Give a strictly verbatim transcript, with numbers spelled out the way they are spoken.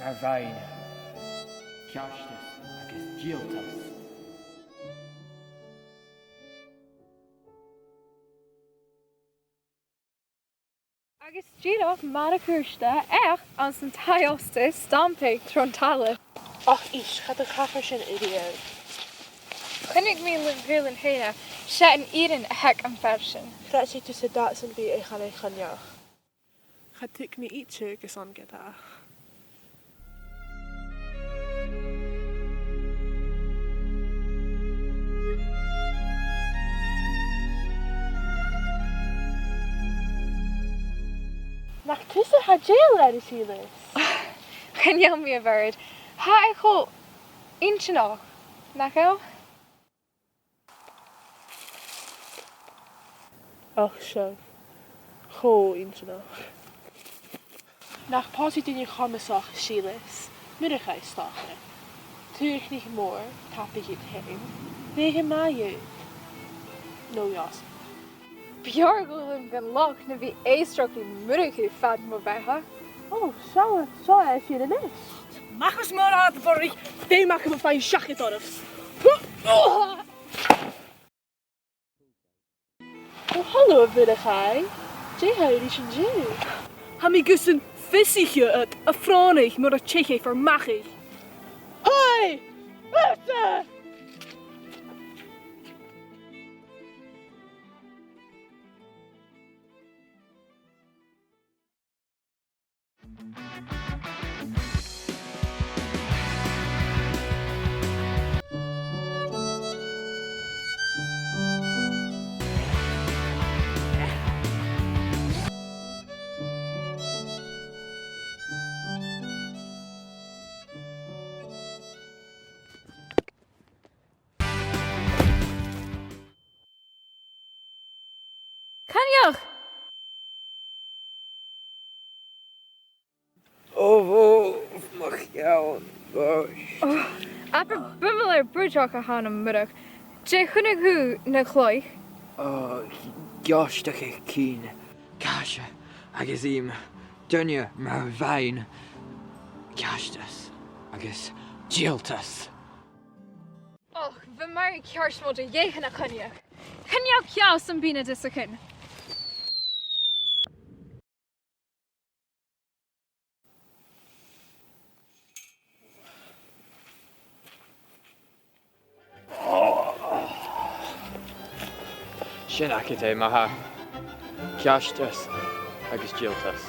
Mar bheinn. Ceartas agus dìoltas. Agus dìreach mar a chuireas tu, ach anns an taigh-òsta, stampaidh tron talla. Ach is, cha do thachair sin a-riamh. Chunnaic mi le m' ùrlar fhèin e, 's e an fhìrinn a th' aig an fhear sin. Chreid thu 's e dad sam bith a chanadh Coinneach. Cha tuig mi idir gus an ged a. Nach tusa a tha dèidheil air, a Shìleas? Chan eil mi a' bhàrr. Tha e cho inntinneach, nach eil? Ach seadh, cho inntinneach. Nach pòs thu duine comasach, a Shìleas, Murchadh 's dòcha. Tuathanach mòr, tapaidh dhut fhèin. Bheil e math dhut? No dh'fhàs. B' fheàrr dhomh gun loch na bhith èisteachd ri Murchadh fad mo bheatha. Ò, seall, seo e sin a-nis. Mach às mo rathad, a Mhurchaidh, dè am faigh mi seachad oirbh? Ò, halò, a Mhurchaidh. Dè tha thu ris an-diugh? Tha mi gus an fios a chur ort, a phrònaidh, mura tèid thu far m' achadh. Hoi! Usa! Coinneach! Ò, bhò, mo cheann, bhò. Ò, abair bualadh air bruidhinn a th' ann, a Mhurchaidh. Dè chunnaic thu na chloich? Ò, gearradh a' chinn. Càise agus ìm. Duine mar bheinn. Ceartas agus dìoltas. Och, bha Murchaidh ceart mo dhèidh, a Choinnich. Chan eil ceàrr sam bith na dh'fhios agam. Sin agad e, ma-thà. Ceartas agus dìoltas.